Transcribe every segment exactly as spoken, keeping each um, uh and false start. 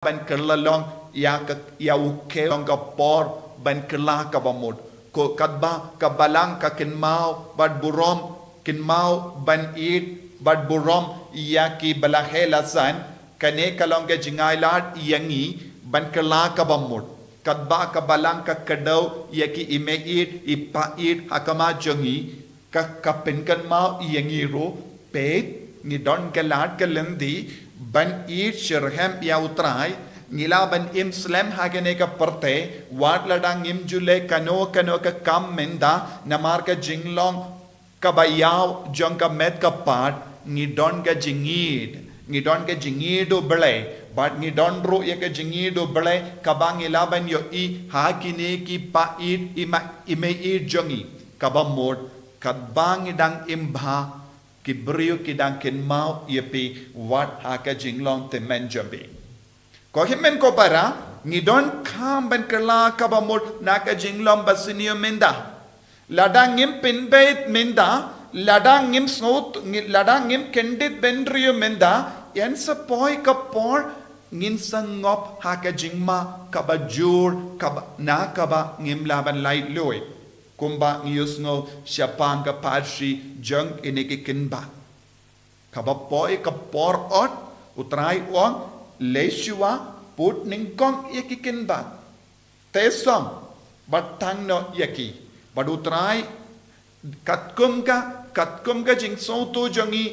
ban kylla long ïa ka, ïa u khew long ka por ban kylla kaba mut. Ko katba ka balang ka kynmaw bad burom, kynmaw ban ïeit bad burom ïa kiba la heh la san, kane ka long ka jingailad ïa ngi ban kylla kaba mut. Katba ka balang ka kdew ïa ki i meieit i paieit ha khmat jong ngi, ka, ka pynkynmaw ïa ngi ruh, peit, ngi don ka lad ka lynti ban ïeit shitrhem ïa U Trai. Ngi lah ban im slem ha kane ka pyrthei, wat lada ngim ju leh kano kano ka kam mynta, namar ka jinglong kaba ïaw jong ka met ka phad, ngi don ka jingïeit, ngi don ka jingïeit U Blei, bad ngi don ruh ïa ka jingïeit U Blei kaba ngi lah ban ïohi ha kine ki paieit i ma, i meieit jong ngi. Kaba mut, katba ngi dang im bha, ki briew ki dang kynmaw ïa phi wat ha ka jinglong tymmen jong phi. Ko hynmen ko para, ngi donkam ban kylla kaba mut na ka jinglong ba sniew mynta. Lada ngim pynbeit mynta, lada ngim sngewthuh, ngi, lada ngim kyndit bynriew mynta, yn sa poi ka por ngin sa ngop ha ka jingma kaba jur, kaba, na kaba ngim lah ban laitluid. Kumba ngi ïohsngew shaphang ka parshi jong kine ki kynbat. Kaba poi ka por ot, U Trai u ong, leit shuwa, put nyngkong ïa ki kynbat. Te song, bad tang noh ïa ki. Bad U Trai, katkum ka, katkum ka jingsngewthuh jong ngi,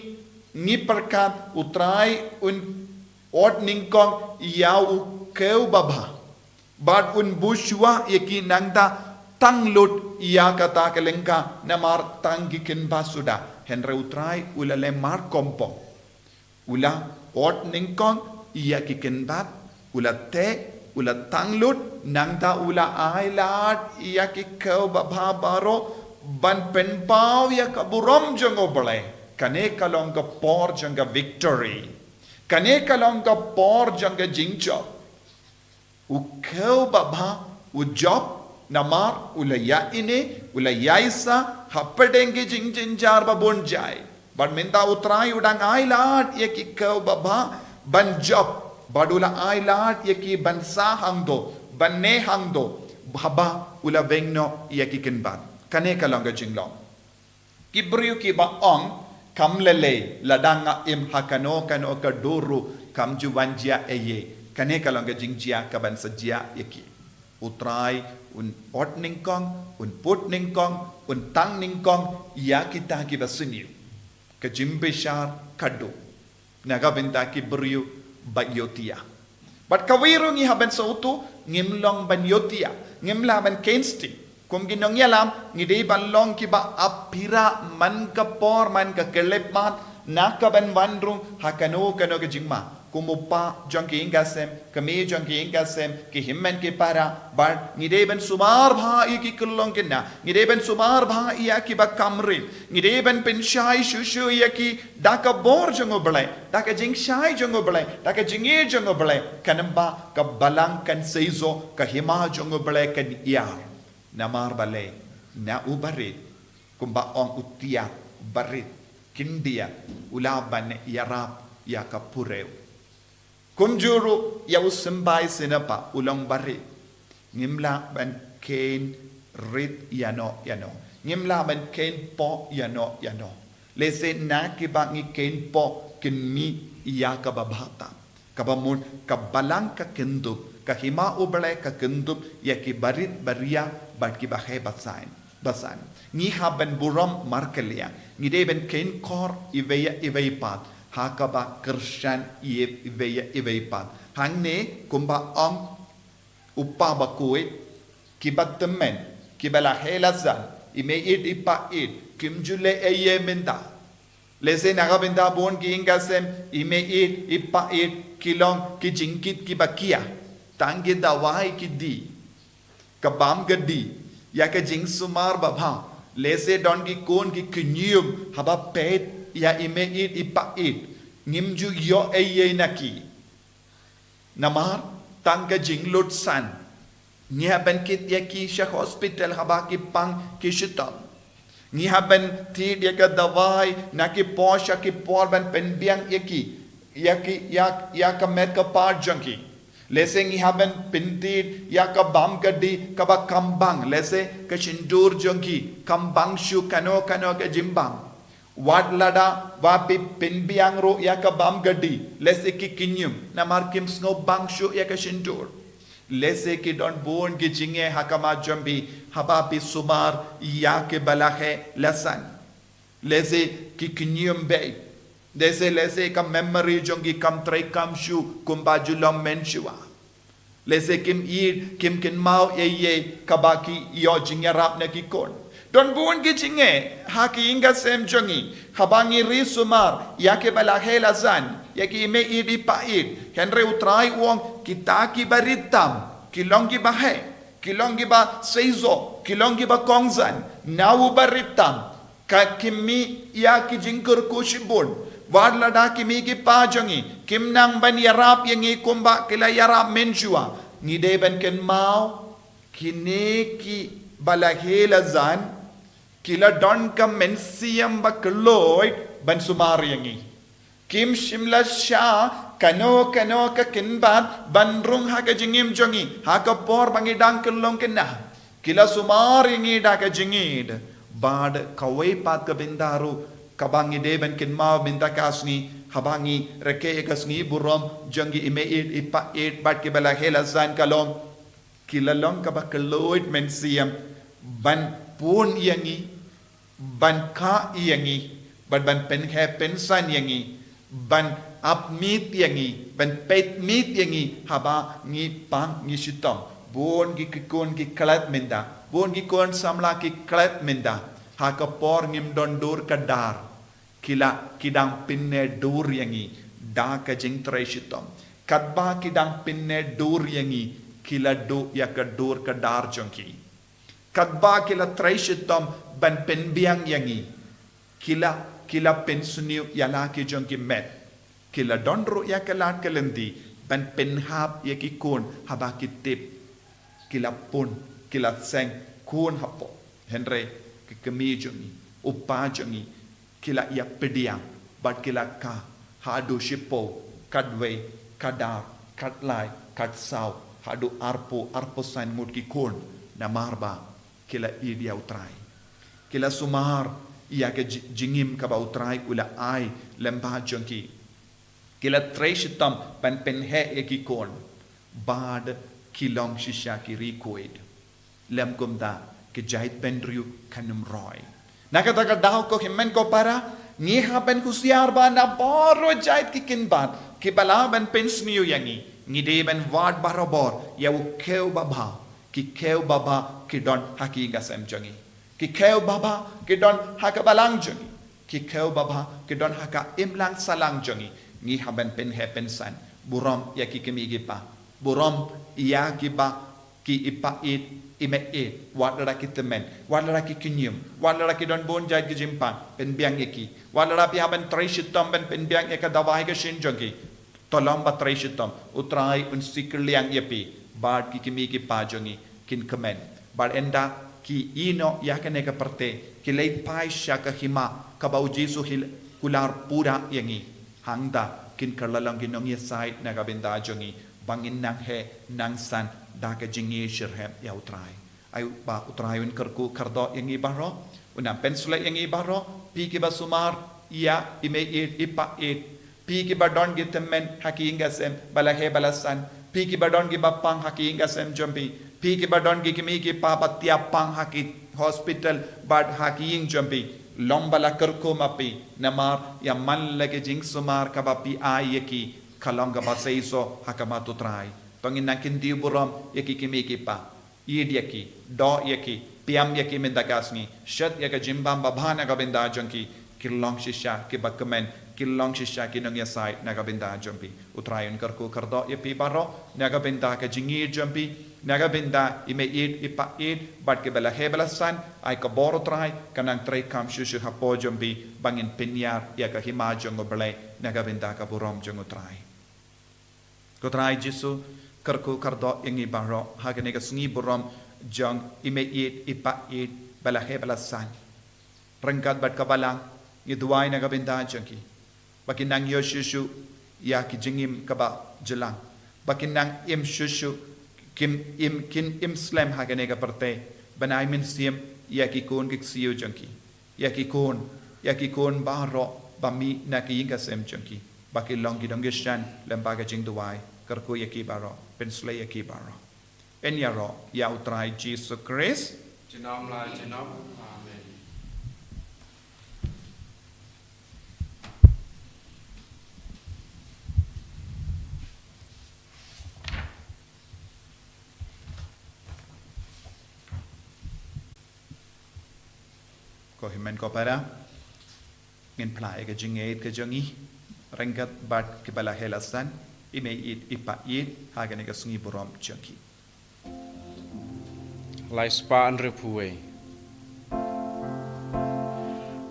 ngi pyrkhat, U Trai un ot nyngkong ïa u khew babha. Bad un buh shuwa ïa ki nangta tang lut ïa kata ka lyngkha namar tang ki kynbat suda. Hynrei U Trai u la leh markylliang. U la ot nyngkong ïa ki kynbat, u la teh, u la tang lut, nangta u la ailad ïa ki khew babha baroh, ban pynpaw ïa ka burom jong U Blei. Kane ka long ka por jong ka victory. Kane ka long ka por jong ka jingjop. U khew babha u jop, namar u la ïa ine, u la ïa isa, hapdeng ki jingjynjar babun jai. Bad mynta U Trai u dang ailad ïa ki khew babha ban jop. Bad u la ailad ïa ki ban sah hangto, ban neh hangto. Haba u la weng noh ïa ki kynbat. Kane ka long ka jinglong. Ki briew kiba ong, kam lei lei, lada nga im ha kano kano ka dur ruh, kam ju wan jia ei ei. Kane ka long ka jingjia kaban sa jia ïa ki. U Trai un ot nyngkong, un put nyngkong, un tang nyngkong ïa kita kiba sniew. Ka jingbishar ka duk na ka bynta ki briew ba ïohthiah. Bad kawei ruh ngi hap ban sngewthuh, ngim long ban ïohthiah, ngim lah ban kynstip. Kum ki nongïalam, ngi dei ban long kiba ap phira man ka por, man ka khyllipmat, na kaban wan rung ha kano kano ka jingma. Kum u kpa jong ki ïing ki sem, kmie jong ki ïing ki sem, ki hynmen ki para, bad ngi dei ban sumar bha ïa ki khyllung khynnah, ngi dei ban sumar bha ïa kiba kam rit, ngi dei ban pynshai shuh shuh ïa ki da ka bor jong U Blei, da ka jingshai jong U Blei, da ka jingïeit jong U Blei, khnang ba ka balang kan seisoh, ka hima jong U Blei kan ïar. Namar balei, na u barit, kumba ong u tiar barit, khyndiat, u lah ban ïarap ïa ka pyrthei. Kumjuh ruh ïa u symbai sngewbha u long barit. Ngim lah ban kheiñ rit ïano ïano. Ngim lah ban kheiñ poh ïano ïano. Lehse na kiba ngi kheiñ poh kin mih ïa kaba bha tam. Kaba mut ka balang ka kyndup, ka hima U Blei ka kyndup ïa ki barit baria bad kiba heh basan. Basan. Ngi hap ban burom markylliang. Ngi dei ban kheiñ khor iwei ïa iwei pat. Ha kaba kyrshan iwei ïa iwei pat. Hangne kumba ong u kpa bakhuid, kiba tymmen, kiba la heh la san, i meieit i paieit, kim ju leh ei ei mynta. Lehse na ka bynta bun ki ïing ki sem, i meieit i paieit ki long ki jingkit kiba khia. Tang ki dawai ki die. Ka bam ka die, ïa ka jingsumar babha. Lehse don ki khun ki khñium haba peit ïa i meieit i paieit. Ngim ju ïoh ei ei na ki. Namar tang ka jinglut san. Ngi hap ban kit ïa ki sha hospital haba ki pang ki shitom. Ngi hap ban thied ïa ka dawai na ki por sha ki por ban pynbiang ïa ki, ïa ki, ïa, ïa ka met ka phad jong ki. Lehse ngi hap ban pyntied ïa ka bam ka dih kaba kham bang, lehse ka shyntur jong ki kham bang shuh kano kano ka jingbam. Wat lada ba phi pynbiang ruh ïa ka bam ka dih, lehse ki khñium, namar kim sngew bang shuh ïa ka shyntur. Lehse ki don bun ki jingeh ha khmat jong phi haba phi sumar ïa kiba la heh la san. Lehse ki khñium beit. Lehse, lehse ka memory jong ki kam treikam shuh kumba ju long mynshuwa. Lehse kim ïeit, kim kynmaw ei ei kaba ki ïoh jingïarap na ki khun. Don bun ki jingeh ha ki ïing ki sem jong ngi, haba ngi ri sumar ïa kiba la heh la san, ïa ki i meiieid i paieit. Hynrei U Trai u ong, kita kiba rit tam ki long kiba heh, ki long kiba seisoh, ki long kiba kongsan na uba rit tam. Ka khmih ïa ki jingkyrkhu shibun. Wat lada ki mei ki pa jong ngi kim nang ban ïarap ïa ngi kumba ki la ïarap mynshuwa, ngi dei ban kynmaw, kine kiba la heh la san ki la don ka mynsiem ba kylluid ban sumar ïa ngi. Kim shym la shah kano kano ka kynbat ban rung ha ka jingim jong ngi ha ka por ba ngi dang khyllung khynnah. Ki la sumar ïa ngi da ka jingïeit. Bad kawei pat ka bynta ruh kaba ngi dei ban kynmaw mynta ka sngi, haba ngi rakhe ïa ka sngi burom jong ki i meiieid i paieit bad kiba la heh la san ka long, ki la long kaba kylluid mynsiem ban pun ïa ngi, ban kha ïa ngi, bad ban pynheh pynsan ïa ngi, ban ap miet ïa ngi, ban peit miet ïa ngi haba ngi pang ngi shitom. Bun ki khun ki klet mynta, bun ki khun samla ki klet mynta. Ha ka por ngim don dur ka dar, ki la, ki dang pynneh dur ïa ngi da ka jingtrei shitom. Katba ki dang pynneh dur ïa ngi, ki la duh ïa ka dur ka dar jong ki. Katba ki la trei shitom ban pynbiang ïa ngi, ki la, ki la pynsniew ïa la ki jong ki met. Ki la don ruh ïa ka lad ka lynti ban pynhap ïa ki khun haba ki tip. Ki la pun, ki la seng khun hapoh. Hynrei ki kmie jong ngi, u pa jong ngi, ki la ïa pdiang bad ki la kha haduh shiphew, khatwei, khatar, khatlai, khatsaw, haduh arphew, arphew san ngut ki khun. Namar ba ki la ïeit ïa U Trai. Ki la sumar ïa ka ji-, jingim kaba U Trai u la ai lem bad jong ki. Ki la trei shitom ban pynheh ïa ki khun. Bad ki long shisha ki riewkhuid. Lym kumta, ki jaitbynriew kan ym roi. Na kata ka daw ko hynmen ko para, ngi hap ban husiar ba na baroh jait ki kynbat kiba lah ban pynsniew ïa ngi, ngi dei ban wad barabor ïa u khiew babha. Ki khiew babha ki don ha ki ïing ki sem jong ngi. Ki khiew babha ki don ha ka balang jong ngi. Ki khiew babha ki don ha ka imlang sahlang jong ngi. Ngi hap ban pynheh pynsan. Burom ïa ki kmie ki pa. Burom ïa kiba, ki i paieit, i meiieid. Wat lada ki tymmen, wat lada ki khñium, wat lada ki don bun jait ki jingpang, pynbiang ïa ki. Wat lada phi hap ban trei shitom ban pynbiang ïa ka dawai ka shin jong ki, to long ba trei shitom. U Trai un siew kylliang ïa phi bad ki kmie ki pa jong ngi kin kmen. Bad ynda ki ïehnoh ïa kane ka pyrthei, ki leit phai sha ka hima kaba U Jisu u la kular pura ïa ngi. Hangta kin kylla long ki nongïasaid na ka bynta jong ngi, ba ngin nang heh nang san da ka jingïeit shitrhem ïa U Trai. Ai ba U Trai un kyrkhu kyrdoh ïa ngi baroh, un nang pynshlei ïa ngi baroh, phi kiba sumar ïa i meiieid i paieit, phi kiba don ki tymmen ha ki ïing ki sem ba la heh ba la san, phi kiba don kiba pang ha ki ïing ki sem jong phi, phi kiba don ki kmie ki pa ba thiah pang ha ki hospital bad ha ki ïing jong phi. Long ba la kyrkhu ma phi, namar ïa man la ki jingsumar kaba phi ai ïa ki, ka long kaba seisoh ha khmat U Trai. To ngin nang kyntiew burom ïa ki kmie ki pa. Ïeit ïa ki, doh ïa ki, pynïap ïa ki mynta ka sngi, shet ïa ka jingbam babha na ka bynta jong ki. Ki long shisha kiba kmen, ki long shisha ki nongïasaid na ka bynta jong phi. U Trai un kyrkhu kyrdoh ïa phi baroh na ka bynta ka jingïeit jong phi, na ka bynta i meiieid i paieit bad kiba la heh ba la san. Ai ka bor U Trai ka nang treikam shuh shuh hapoh jong phi, ba ngin pynïar ïa ka hima jong U Blei na ka bynta ka burom jong U Trai. Ko Trai Jisu, kyrkhu kyrdoh ïa ngi baroh ha kane ka sngi burom jong i meiieid i paieit ba la heh ba la san. Ryngkat bad ka balang, ngi duwai na ka bynta jong ki, ba kin nang ïoh shuh shuh ïa ki jingim kaba jylliew. ba kin nang im shuh shuh, kin im, kin im slem ha kane ka pyrthei, ban ai mynsiem ïa ki khun ki ksiew jong ki, ïa ki khun, ïa ki khun baroh ba mih na ki ïing ki sem jong ki, ba ki long ki nongkyrshan lem bad ka jingduwai. Kyrkhu ïa ki baroh, pynshlei ïa ki baroh. Yn ïaroh ïa U Trai Jisu Khrist. Junom la junom. Amen. Ko hynmen ko para, ngin phla ïa ka jingngeit ka jong ngi ryngkat bad kiba la heh la san, i mei ïeit i pa ïeit, ha kane ka sngi burom jong ki. Lai spah hynriewphew wei.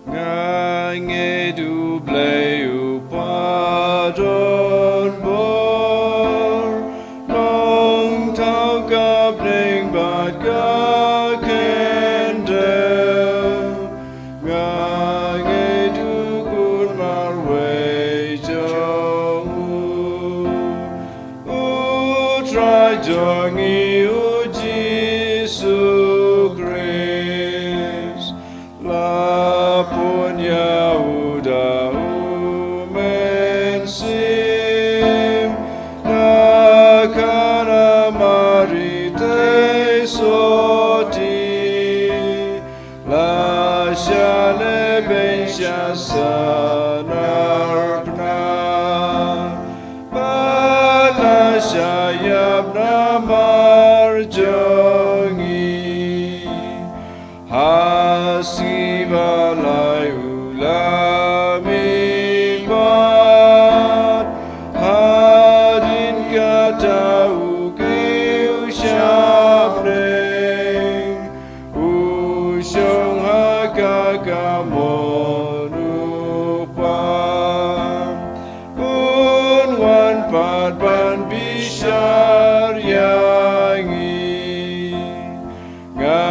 Nga ngeit U Blei U Kpa don bor, long thaw ka bneng bad ka kyndem. Nga ngeit U Khun marwei jong U, U Trai jong ngi U Jisu Khrist. La pun ïa U da U Mynsiem, na ka na Mari te sotti. La shah lehbeiñ sha sanar bnai, bad la shah ïap namar jong ngi. Ha sngi ba lai U la mihpat, hadien kata U kiew sha bneng. U shong ha ka kamon U Kpa, Un wan pat ban bishar ïa ngi. Nga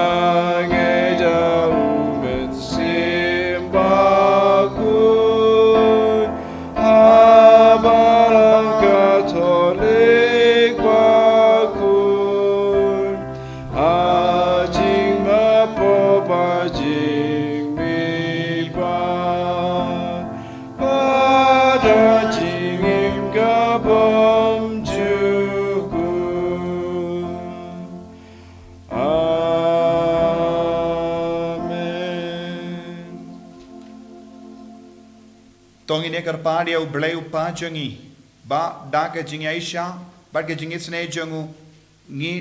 ngeit ïa U Mynsiem Bakhuid, ha Balang Katholik bakhuid, ha jingmap pop bad jingmihpat, bad ha jingim ka bymjukut. Amen. To ngin ïa kyrpad ïa U Blei U Kpa jong ngi, ba da ka jingïaishah bad ka jingisynei jong U, ngi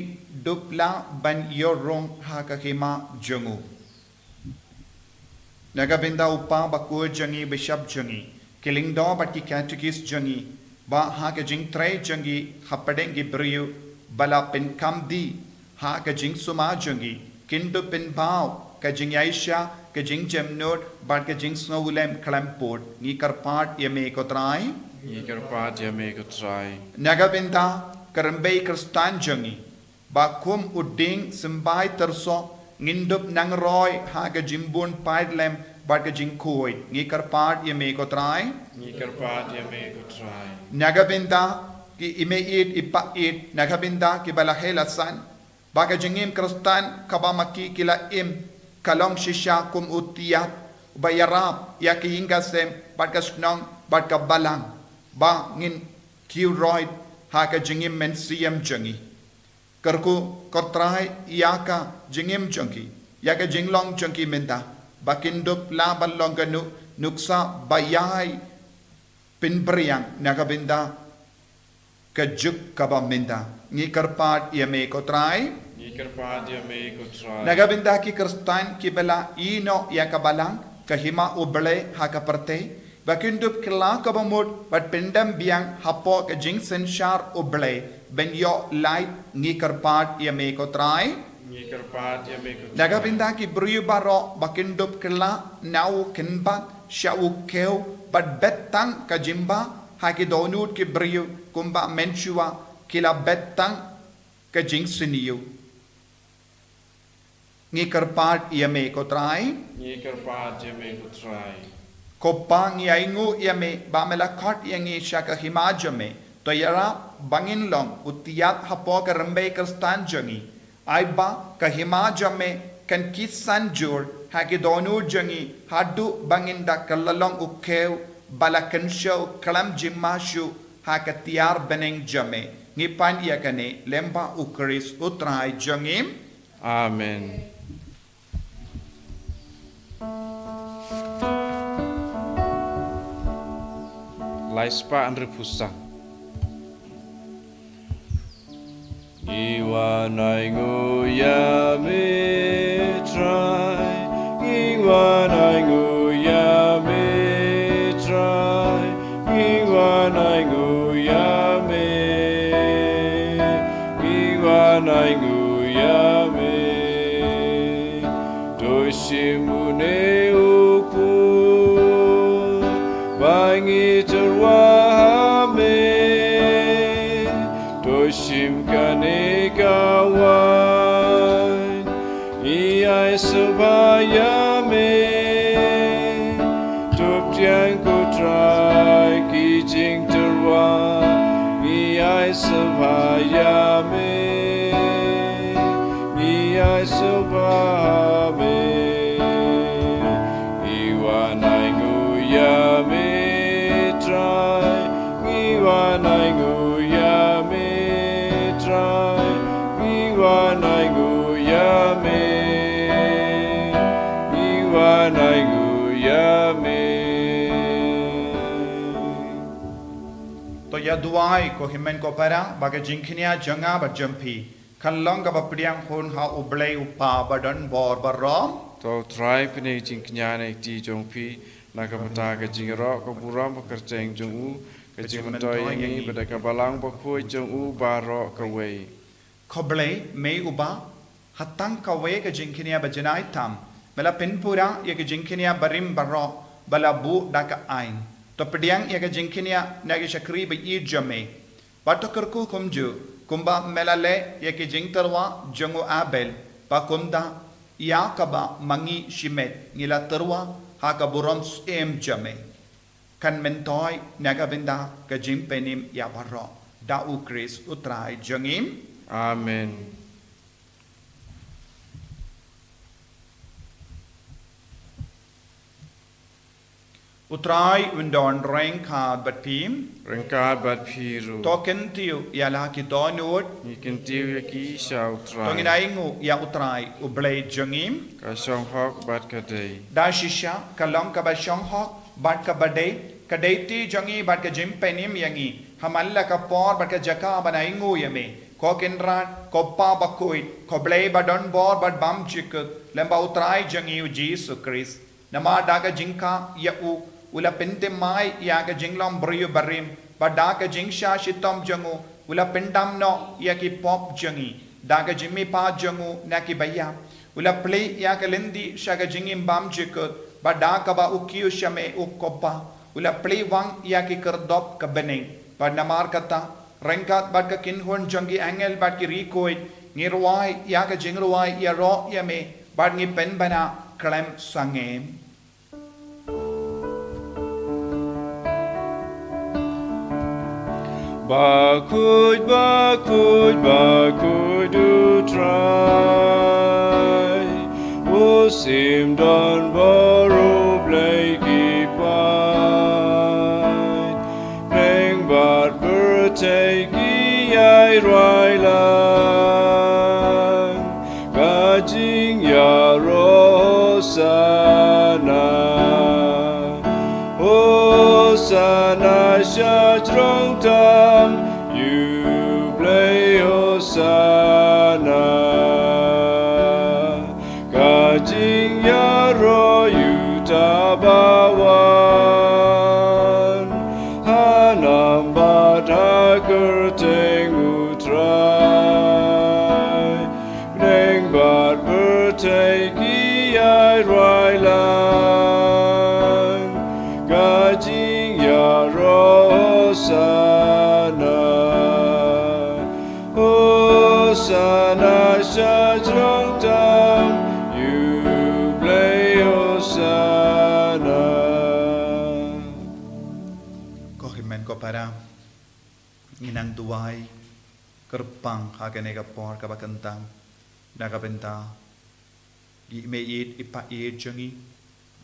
dup lah ban ïoh rung ha ka hima jong U. Na ka bynta U Kpa Bakhuid jong ngi, Bishop jong ngi, ki lyngdoh bad ki katekis jong ngi, ba ha ka jingtrei jong ngi hapdeng ki briew ba la pynkam dih ha ka jingsumar jong ngi, kin dup pynpaw ka jingïaishah, ka jingjemnud bad ka jingsngewlem khlem pud. Ngi kyrpad ïa Me ko Trai. Ngi kyrpad ïa Me ko Trai. Na ka bynta ka rymbei Khristan jong ngi, ba kum u dieng symbai tyrso ngin dup nang roi ha ka jingbun paidlem bad ka jingkhuid, ngi kyrpad ïa Me ko Trai. Ngi kyrpad ïa Me ko Trai. Na ka bynta ki, i mei ïeit i pa ïeit, na ka bynta kiba la heh la san, ba ka jingim Khristan kaba ma ki ki la im ka long shisha kum u tiat uba ïarap ïa ka ïing ka sem bad ka shnong bad ka balang, ba ngin kiew roi ha ka jingim mynsiem jong ngi. Kyrkhu ko Trai ïa ka jingim jong ki, ïa ka jinglong jong ki mynta, ba kin dup lah ban long ka nuk, nuksa ba ïai pynphriang na ka bynta ka juk kaba mynta. Ngi kyrpad ïa Me ko Trai. Ngi kyrpad ïa Me ko Trai. Na ka bynta ki Khristan kiba la ïehnoh ïa ka balang, ka hima U Blei ha ka pyrthei, ba kin dup kylla kaba mut bad pyndem biang hapoh ka jingsynshar U Blei ban ïoh lait, ngi kyrpad ïa Me ko Trai. Ngi kyrpad ïa Me ko Trai. Na ka bynta ki briew baroh ba kin dup kylla na u kynbat sha u khiew bad bet tang ka jingbah ha ki dohnud ki briew kumba mynshuwa ki la bet tang ka jingsniew, ngi kyrpad ïa Me ko Trai. Ngi kyrpad ïa Me ko Trai. Ko Pa, ngi ainguh ïa Me ba Me la khot ïa ngi sha ka hima jong Me. To ïarap ba ngin long u tiat hapoh ka rymbei Khristan jong ngi. Ai ba ka hima jong me kan kit san jur ha ki dohnud jong ngi, haduh ba ngin da kylla long u khiew ba la kynshew khlem jingma shuh ha ka tiar bneng jong me. Ngi pan ïa kane lyngba U Khrist U Trai jong ngi. Amen. Lai spah hynriewphew san. Ngi wan ainguh ïa me Trai, ngi wan ainguh ïa me Trai, ngi wan ainguh ïa me, ngi wan ainguh ïa me. To shim une u pud ba ngi tyrwa ha me. To shim kane ka waiñ, ngi ai sngewbha ïa me. To pdiang ko Trai ki jingtyrwa, ngi ai sngewbha ïa me. Ngi ai sngewbha ha me. Ngi wan ainguh ïa me Trai, ngi wan ainguh ïa me Trai, ngi wan ainguh ïa me, ngi wan ainguh ïa me. To ïa duwai ko hynmen ko para ba ka jingkñia jong nga bad jong phi kan long kaba pdiang hun ha U Blei U Kpa ba don bor baroh. To U Trai pyni ka jingkñia na ka kti jong phi na ka bynta ka jingïaroh ka burom ka kyrteng jong u, ka jingmyntoi ïa ngi bad ka Balang Bakhuid jong u baroh kawei. Ko Blei, me uba ha tang kawei ka jingkñia ba janai tam me la pynpura ïa ka jingkñia barim baroh ba la buh da ka aiñ. To pdiang ïa ka jingkñia na ki shakri ba ïeit jong me. Bad to kyrkhu kumjuh kumba me la leh ïa ki jingtyrwa jong u Abel, ba kumta ïa kaba ma ngi shimet ngi la tyrwa ha ka burom syiem jong me. Kan myntoi na ka bynta ka jingpynim ïa baroh, da U Khrist U Trai jong ngi. Amen. U Trai un don ryngkat bad phi. Ryngkat bad phi ruh. To kyntiew ïa la ki dohnud. Ngi kyntiew ïa ki sha U Trai. To ngin ainguh ïa U Trai U Blei jong ngi. Ka shong hok bad ka dei. Da shisha ka long kaba shong hok bad kaba dei, ka dei kti jong ngi bad ka jingpynim ïa ngi ha man la ka por bad ka jaka ban ainguh ïa me, ko Kynrad, ko Kpa Bakhuid, ko Blei ba don bor bad bymjukut, lyngba U Trai jong ngi U Jisu Khrist. Namar da ka jingkha ïa u, u la pynthymmai ïa ka jinglong briew barim, bad da ka jingshah shitom jong u, u la pyndam noh ïa ki pop jong ngi. Da ka jingmihpat jong u na ki baïap, u la plie ïa ka lynti sha ka jingim bymjukut, bad da kaba u kiew sha me, ko Kpa, u la plie wang ïa ki khyrdop ka bneng. Bad namar kata, ryngkat bad ka kynhun jong ki angel bad ki riewkhuid, ngi rwai ïa ka jingrwai ïaroh ïa me, bad ngi pynbna khlem sangeh. Bakhuid, bakhuid, bakhuid U Trai, u sim don bor, u Blei ki paid. Bneng bad pyrthei ki ai rwai lang ka jingïaroh Hosana. Hosana sha jrong tam ïa u Blei, Hosana. Ka jingïaroh ïa uta ba wan ha nam bad ha kyrteng U Trai. Bneng bad pyrthei ki ai rwai lang ka jingïaroh Hosana. Hosana sha jrong tam ïa u Blei, Hosana. Ko hynmen ko para, Ngi nang duwai kyrpang ha kane ka por kaba kyntang na ka bynta ki mei ïeit, i pa ïeit jong ngi,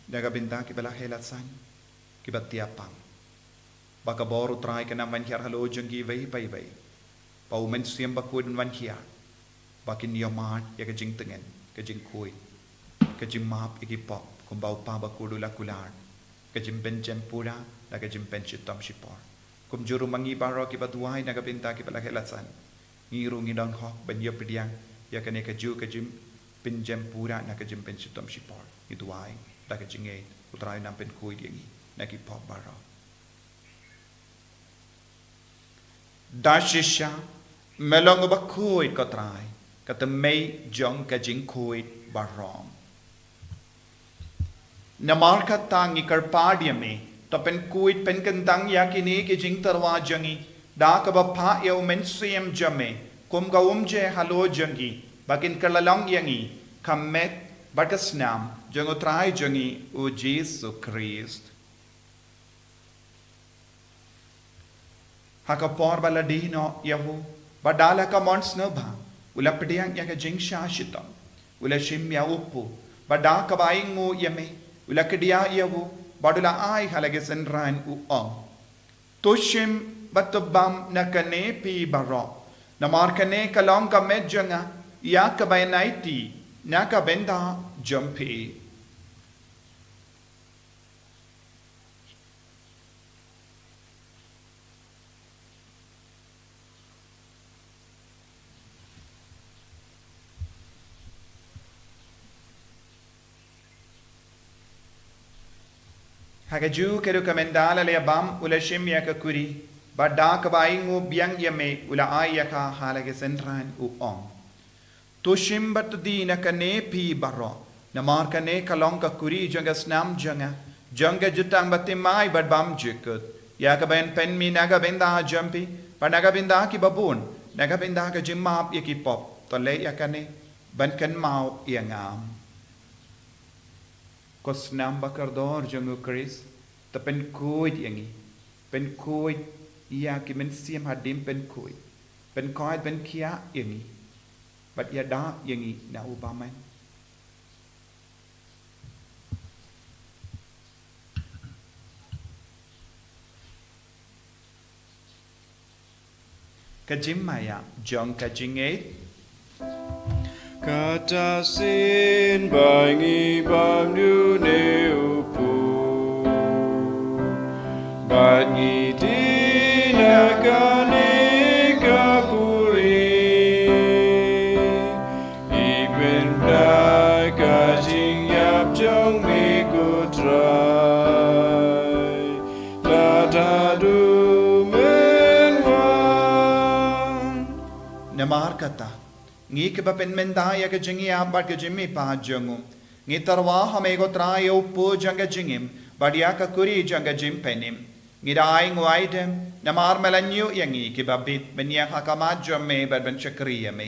na ka bynta kiba la heh la san, kiba thiah pang. Ba ka bor U Trai kan ym wan hiar halor jong ki iwei pa iwei. Ba U Mynsiem Bakhuid un wan hiar, ba kin ïoh mad ïa ka jingtngen, ka jingkhuid, ka jingmap ïa ki pop, kumba U Kpa Bakhuid u la kular, ka jingpynjem pura, da ka jingpynshitom shipor. Kumjuh ruh ma ngi baroh kiba duwai na ka bynta kiba la heh la san, ngi ruh ngi don hok ban ïoh pdiang ïa kane kajuh ka jingpynjem pura na ka jingpynshitom shipor. Ngi duwai da ka jingngeit, U Trai un ym pynkhuid ïa ngi na ki pop baroh. Da shisha, me long uba khuid ko Trai, ka tmei jong ka jingkhuid baroh. Namar kata ngi kyrpad ïa me, to pynkhuid pynkyntang ïa kine ki jingtyrwa jong ngi, da kaba phah ïa U Mynsiem jong me kum ka umjer halor jong ngi, ba kin kylla long ïa ngi ka met bad ka snam jong U Trai jong ngi U Jisu Khrist. Ha ka por ba la die noh ïa u, bad da la ka mon sngewbha, u la pdiang ïa ka jingshah shitom, u la shim ïa u kpu, bad da kaba ainguh ïa me, u la kdiah ïa u, bad u la ai ha la ki synran, u ong: To shim bad to bam na kane phi baroh, namar kane ka long ka met jong nga, ïa kaba yn aiti na ka bynta jong phi. Ha kajuh ka ruh ka mynta la leh bam, u la shim ïa ka kuri, bad da kaba ainguh biang ïa me, u la ai ïa ka ha la ki synran, u ong: To shim bad to die na kane phi baroh, namar kane ka long ka kuri jong ka snam jong nga, jong ka jutang bathymmai bad bymjukut, ïa kaba yn pynmih na ka bynta jong phi, bad na ka bynta kiba bun, na ka bynta ka jingmap ïa ki pop. To leh ïa kane ban kynmaw ïa nga. Ko snam ba kordor jong U Khrist, to pynkhuid ïa ngi, pynkhuid ïa ki mynsiem hadien pynkhuid, pynkhuid pynkhiah ïa ngi, bad ïada ïa ngi na u bymman. Ka jingmaïa jong ka jingngeit. Kata shisien ba ngi bam ïa une u kpu, bad ngi die na kane ka kuri, ngi pynbna ka jingïap jong me ko Trai, tad haduh men wan. Namar kata, ngi kiba pynmynta ïa ka jingïap bad ka jingmihpat jong u, ngi tyrwa ha me ko Trai ïa u kpu jong ka jingim, bad ïa ka kuri jong ka jingpynim. Ngi da ainguh aidem, namar me la ñiuh ïa ngi kiba bit ban ïeng ha khmat jong me bad ban shakri ïa me.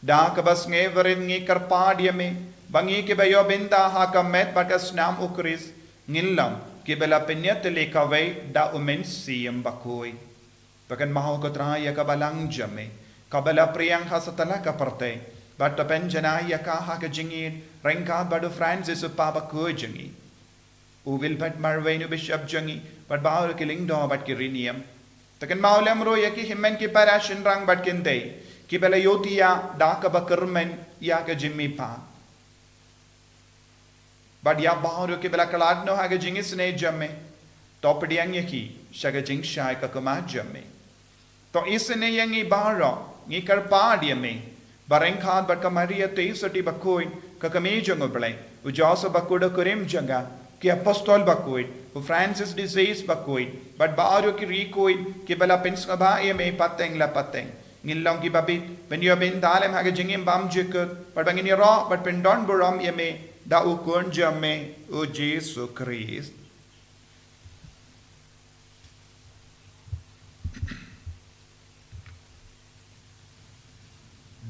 Da kaba sngewrit ngi kyrpad ïa me, ba ngi kiba ïoh bynta ha ka met bad ka snam U Khrist, ngin long kiba la pynïatylli kawei da U Mynsiem Bakhuid. To kynmaw ko Trai ïa ka balang jong me, kaba la pdiang ha satlak ka pyrthei, bad to pynjanai ïa ka ha ka jingïeit, ryngkat bad u Francis u Kpa Bakhuid jong ngi, u Wilbert Marwein u Bishop jong ngi, bad baroh ki lyngdoh bad ki riewniam. To kynmaw lem ruh ïa ki hynmen ki para shynrang bad kynthei, kiba la ïohthiah da kaba kyrmen ïa ka jingmihpat. Bad ïa baroh kiba la khlad noh ha ka jingisynei jong me, to pdiang ïa ki sha ka jingshai ka khmat jong me. To isynei ïa ngi baroh, ngi kyrpad ïa me, ba ryngkat bad ka Maria Theisotti Bakhuid, ka Kmie jong U Blei, u Joseph Bakhuid u kurim jong ka, ki Apostol Bakhuid, u Francis de Sales Bakhuid, bad baroh ki riewkhuid kiba la pynsngewbha ïa me pateng la pateng, ngin long kiba bit ban ïoh bynta lem ha ka jingim bymjukut, bad ba ngin ïaroh bad pyndonburom ïa me da u Khun jong me, u Jisu Khrist.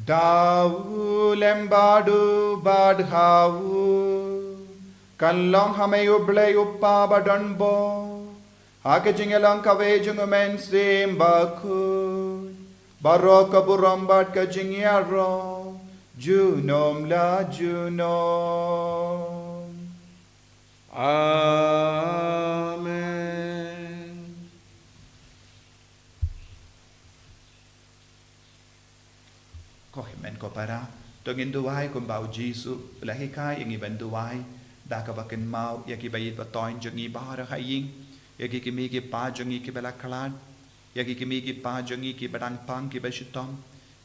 Da u lem bad u bad ha u, kan long ha me U Blei U Kpa badonbor, Ha ka jingïalong kawei jong U Mynsiem Bakhuid, baroh ka burom bad ka jingïaroh, junom la junom. Amen. Ko hynmen ko para, to ngin duwai kumba U Jisu u la hikai ïa ngi ban duwai, da kaba kynmaw ïa ki ba ïeit ba thoiñ jong ngi baroh ha ïing, ïa ki kmie ki kpa jong ngi ki ba la khlad, ïa ki kmie ki kpa jong ngi ki ba dang pang ki ba shitom,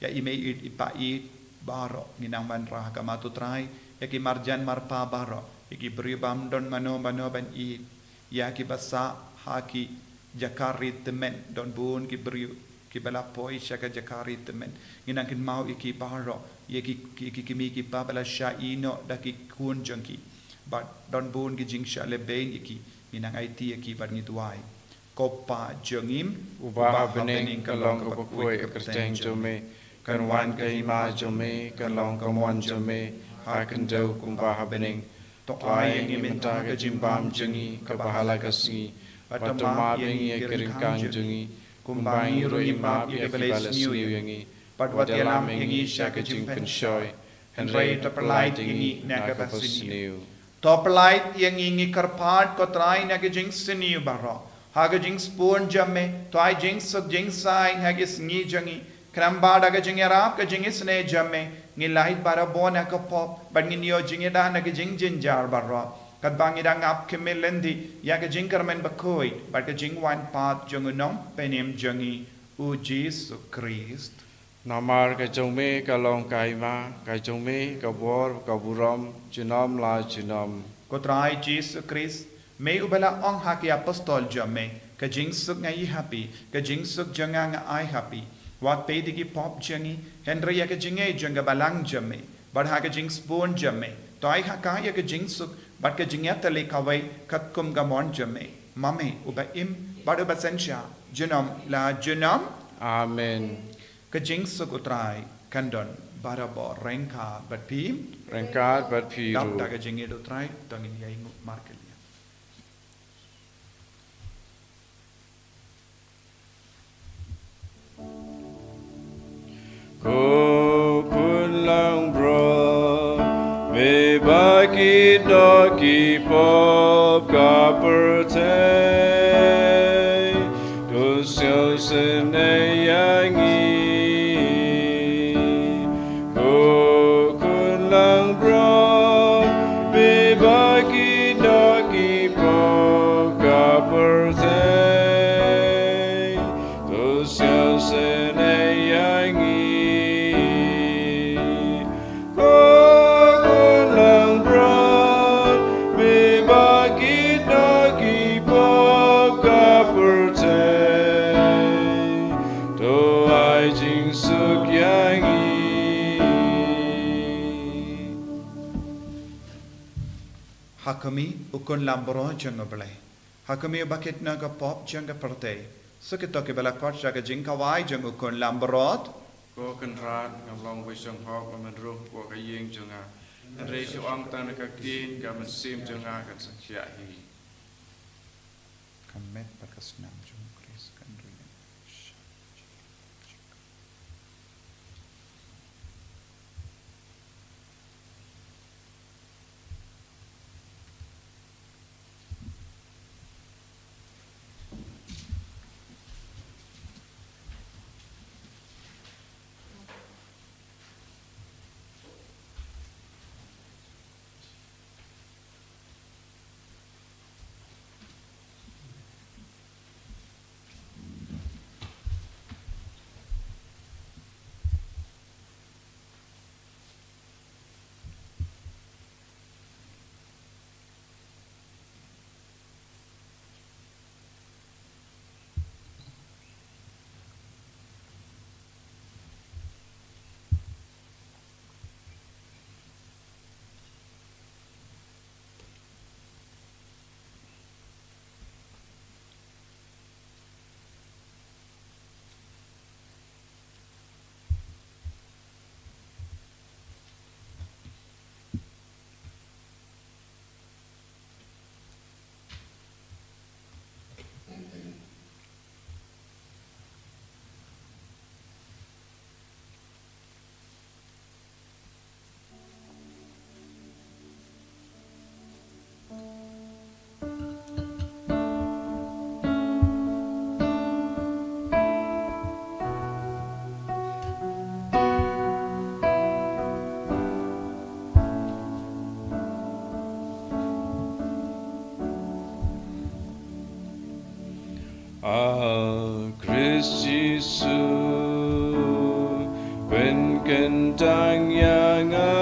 ïa i mei i pa i baroh. Ngi nang wanrah ha khmat U Trai ïa ki marjan marpa baroh, ïa ki briew bym don mano mano ban ïeit, ïa ki ba sah ha ki jaka ri tymmen. Don bun ki briew ki ba la poi sha ka jaka ri tymmen. Ngi nang kynmaw ïa ki baroh, ïa ki, ki, ki kmie ki kpa ba la shah ïehnoh da ki khun jong ki, bad don bun ki jingshah lehbeiñ ïa ki. Ngi nang aiti ïa ki bad ngi duwai. Ko Pa jong ngi uba ha bneng, ka long kaba khuid ka kyrteng jong me. Kan wan ka hima jong me, kan long ka mon jong me ha khyndew kumba ha bneng. To ai ïa ngi mynta ka jingbam jong ngi kaba ha la ka sngi, bad to map ïa ngi ïa ki ryngkang jong ngi, kumba ngi ruh ngi map ïa ki ba la sniew ïa ngi, bad wat ïalam ïa ngi sha ka jingpynshoi, hynrei to pyllait ïa ngi na kaba sniew. To pyllait ïa ngi, ngi kyrpad ko Trai, na ka jingsniew baroh. Ha ka jingsbun jong me, to ai jingsuk jingsaiñ ha ki sngi jong ngi. Khnang ba da ka jingïarap ka jingisynei jong me, ngin lait barabor na ka pop, bad ngin ïoh jingïada na ka jingjynjar baroh, katba ngi dang ap khmih lynti ïa ka jingkyrmen bakhuid bad ka jingwan pat jong U Nongpynim jong ngi, U Jisu Khrist. Namar ka jong me ka long ka hima, ka jong me ka bor, ka burom, junom la junom. Ko Trai Jisu Khrist, me uba la ong ha ki apostol jong me, ka jingsuk nga ai ha phi, ka jingsuk jong nga nga ai ha phi. Wat peit ïa ki pop jong ngi, hynrei ïa ka jingngeit jong ka balang jong me. Bad ha ka jingsbun jong me, to ai ha ka ïa ka jingsuk bad ka jingïatylli kawei katkum ka mon jong me. Ma me uba im bad uba synshar junom la junom. Amen. Ka jingsuk U Trai kan don barabor ryngkat bad phi. Ryngkat bad phi ruh. Dap da ka jingïeit U Trai, to ngin ïainguh markylliang. Ko khun langbrot, me ba kit noh ki pop ka pyrthei, to sngewsynei ïa ngi. Ko khun langbrot, me ba kit noh ki pop ka pyrthei, to sngewsynei ïa ngi. Ko khun langbrot, me ba kit noh ki pop ka pyrthei, to ai jingsuk ïa ngi. Ha khmih, U Khun langbrot jong U Blei. Ha khmih, uba kit noh ka pop jong ka pyrthei. Sa kito kiba la khot sha ka jingkhawai jong U Khun langbrot. Ko Kynrad, ngam long ba shong hok ba men rung hapoh ka ïing jong nga, hynrei shu ong tang na ka ktien, ka mynsiem jong nga kan sa khiah hi. Ka met bad ka snam jong U Khrist kan ri. Kyntang ïa nga,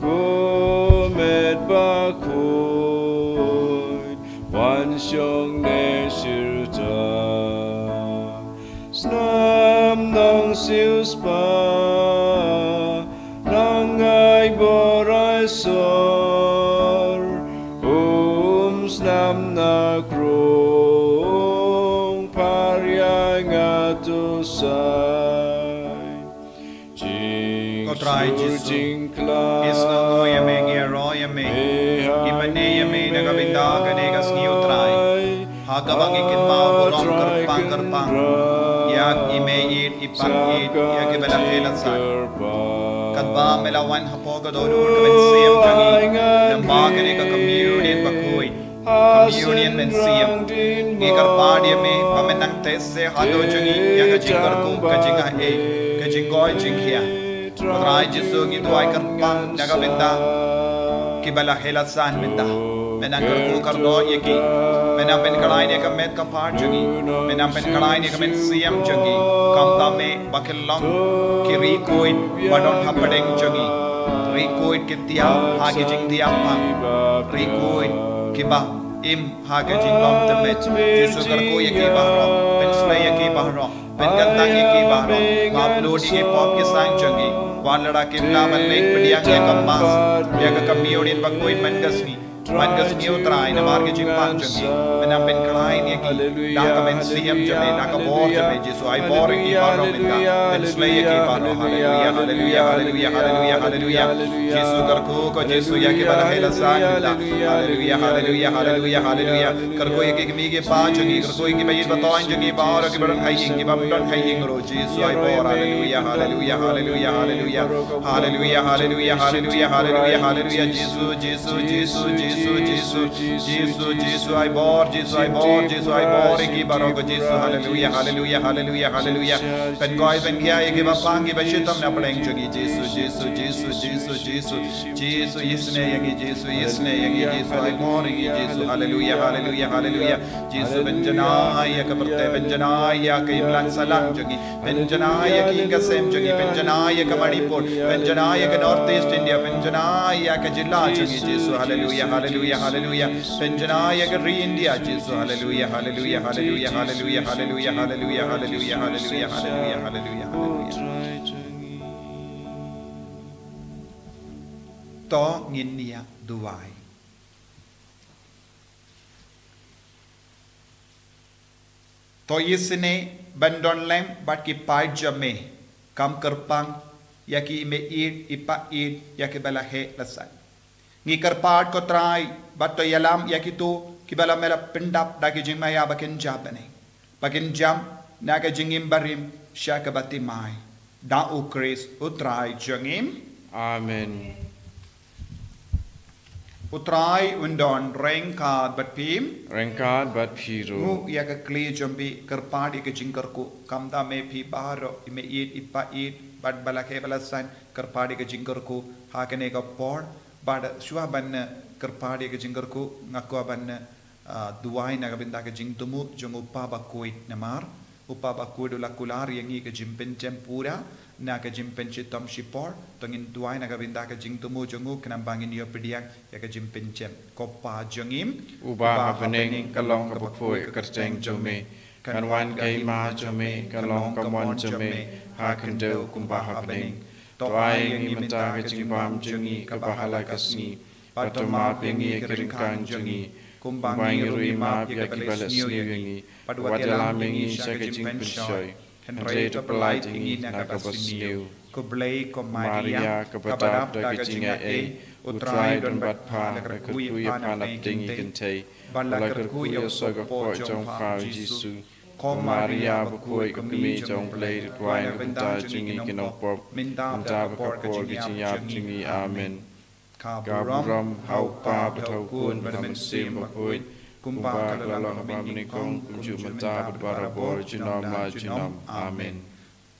ko met bakhuid, wan shong ne shirta. Snam nang siewspah, nang ai bor ai sor, um snam na krung, par ïa nga to sai. Ko Trai Jisu, ngi sngewbha ïa me, ngi ïaroh ïa me, ngi mane ïa me na ka bynta kane ka sngi, ko Trai. Ha kaba ngi kynmaw burom kyrpang kyrpang ïa i meiieid i paiieid, ïa kiba la heh la san. Katba me la wan hapoh ka dohnud ka mynsiem jong ngi, lyngba kane ka communion bakhuid, communion mynsiem. Ngi kyrpad ïa me ba men nang teh seh haduh jong ngi ïa ka jingkyrkhu, ka jingaiei, ka jingkoit jingkhiah. Ko Trai Jisu, ngi duwai kyrpang na ka bynta kiba la heh la san mynta. Men nang kyrkhu kyrdoh ïa ki. Men nang pynkhlaiñ ïa ka met ka phad jong ngi. Men nang pynkhlaiñ ïa ka mynsiem jong ngi. Khamtam eh ba kin long ki riewkhuid ba don hapdeng jong ngi. Riewkhuid ki thiah ha ki jingthiah pang. Riewkhuid kiba im ha ka jinglong tymmen. Jisu, kyrkhu ïa ki baroh. Pynshlei ïa ki baroh. Pynkyntang ïa ki baroh. Map lut ïa ki pop ki saiñ jong ngi. Wat lada kim lah ban leit pdiang ïa ka Mass, ïa ka communion bakhuid man ka sngi, man ka sngi, ko Trai, namar ka jingpang jong ngi. Men nang pynkhlaiñ ïa ki da ka mynsiem jong me, da ka bor jong me, Jisu. Ai bor ïa ki baroh mynta. Pynshlei ïa ki baroh. Haleluia, haleluia, haleluia, haleluia, haleluia. Jisu, kyrkhu ko Jisu ïa kiba la heh la san mynta. Haleluia, haleluia, haleluia, haleluia. Kyrkhu ïa ki kmie ki kpa jong ngi, kyrkhu ïa ki baieit ba toiñ jong ngi baroh, kiba don ha ïing, kiba ym don ha ïing ruh, Jisu, ai bor. Haleluia, haleluia, haleluia, haleluia. Haleluia, haleluia, haleluia, haleluia, haleluia. Jisu, Jisu, Jisu, Jisu, Jisu, Jisu, ai bor, Jisu, ai bor, Jisu, ai bor ïa ki baroh ko Jisu. Haleluia, haleluia, haleluia, haleluia. Pynkhuid pynkhiah ïa kiba pang, kiba shitom na pdeng jong ngi, Jisu, Jisu, Jisu, Jisu, Jisu. Jisu, isynei ïa ngi, Jisu, isynei ïa ngi, Jisu, ai bor ïa ngi, Jisu. Haleluia, haleluia, haleluia. Jisu, pynjanai ïa ka pyrthei, pynjanai ïa ka imlang sahlang jong ngi, pynjanai ïa ka ïing ka sem jong ngi, pynjanai ïa ka Manipur, pynjanai ïa ka North East India, pynjanai ïa ka jylla jong ngi, Jisu. Haleluia, haleluia, haleluia. Pynjanai ïa ka ri India, Jisu. Haleluia, haleluia, haleluia, haleluia, haleluia. To ngin ïa duwai. To isynei ban don lem bad ki paid jong me, kam kyrpang ïa ki meiieid i paiieid, ïa kiba la heh la san. Ngi kyrpad ko Trai ba to ïalam ïa kito kiba la me la pyndap da ki jingmaïa ba kin jia bneng, ba kin jam na ka jingim barim sha kaba thymmai. Da U Khrist U Trai jong ngi. Amen. U Trai un don ryngkat bad phi. Ryngkat bad phi ruh. Nguh ïa ka khlieh jong phi, kyrpad ïa ka jingkyrkhu. Khamtam eh phi baroh, i meiieid i paiieid bad ba la heh ba la san, kyrpad ïa ka jingkyrkhu ha kane ka por. Bad shuwa ban, eh, kyrpad ïa ka jingkyrkhu, nga kwah ban, eh, ah, duwai na ka bynta ka jingthmu jong u Pa Bakhuid, namar u Pa Bakhuid u la kular ïa ngi ka jingpynthem pura na ka jingpynshitom shipor. To ngin duwai na ka bynta ka jingthmu jong u khnang ba ngin ïoh pdiang ïa ka jingpynthem. Ko Pa jong ngi uba ha bneng, ka long kaba khuid ka kyrteng jong me. Kan wan ka hima jong me, kan long ka mon jong me ha khyndew kumba ha bneng. To ai ïa ngi mynta ka jingbam jong ngi kaba ha la ka sngi. Bad to map ïa ngi ïa ki ryngkang jong ngi, kumba ngi ruh ngi map ïa kiba leh sniew ïa ngi. Bad wat ïalam ïa ngi sha ka jingpynshoi, hynrei to pynlait ïa ngi na kaba sniew. Ko Blei, ko Maria, kaba dap da ka jingaiei, U Trai don bad pha, la kyrkhu ïa pha na pdeng ki kynthei. Bad la kyrkhu ïa u soh kpoh jong pha U Jisu. Ko Maria bakhuid, ko Kmie jong U Blei, to duwai na ka bynta jong ngi ki nongpop, mynta bad ha ka por ka jingïap jong ngi. Amen. Ka burom ha U Kpa bad ha U Khun bad ha U Mynsiem Bakhuid, kumba ka la long ha banyngkong, kumjuh mynta bad barabor, junom la junom. Amen.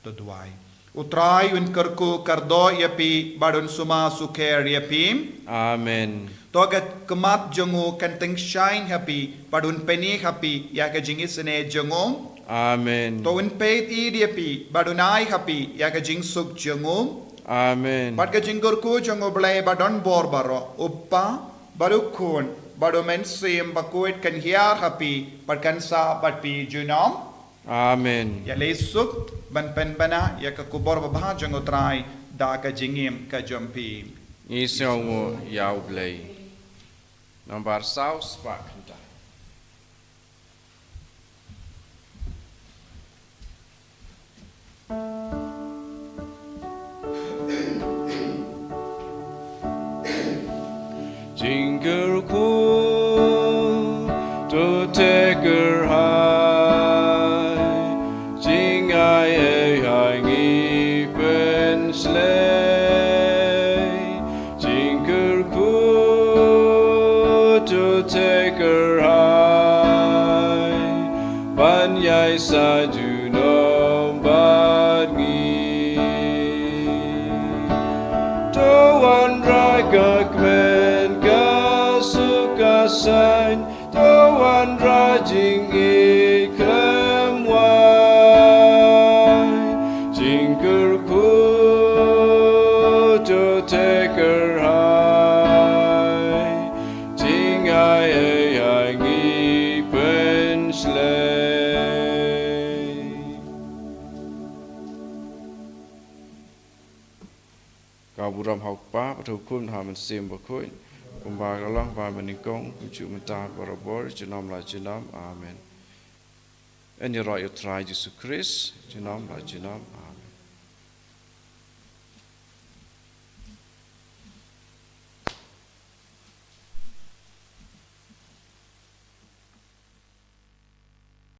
To duwai. U Trai un kyrkhu kyrdoh ïa phi bad un sumar sukher ïa phi. Amen. To ka khmat jong u kan tyngshaiñ ha phi bad un pyni ha phi ïa ka jingisynei jong u. Amen. To un peit ïa phi bad un ai ha phi ïa ka jingsuk jong u. Amen. Bad ka jingkyrkhu jong U Blei ba don bor baroh, U Kpa bad U Khun bad U Mynsiem Bakhuid kan hiar ha phi bad kan sah bad phi junom. Amen. Ïaleh suk ban pynbna ïa ka khubor babha jong U Trai da ka jingim ka jong phi. Ngi sngewnguh ïa U Blei. Nambar saw spah khyndai. Jingkyrkhu to te kyrhai, jingai ei hai ngi pynslei. Jingkyrkhu to te kyrhai, ban ïai sa junom bad ngi. To wanrah ka kmen ka suk ka saiñ, to wanrah jingïeit khlem wai. Jingkyrkhu to te kyrhai, jingai ei hai ngi pynslei. Ka burom ha U Kpa bad ha U Khun bad ha U Mynsiem Bakhuid, kumba ka la long ba mynnyngkong, kumjuh mynta, barabor, junom la junom. Amen. Yn ïaroh ïa U Trai Jisu Khrist junom la junom.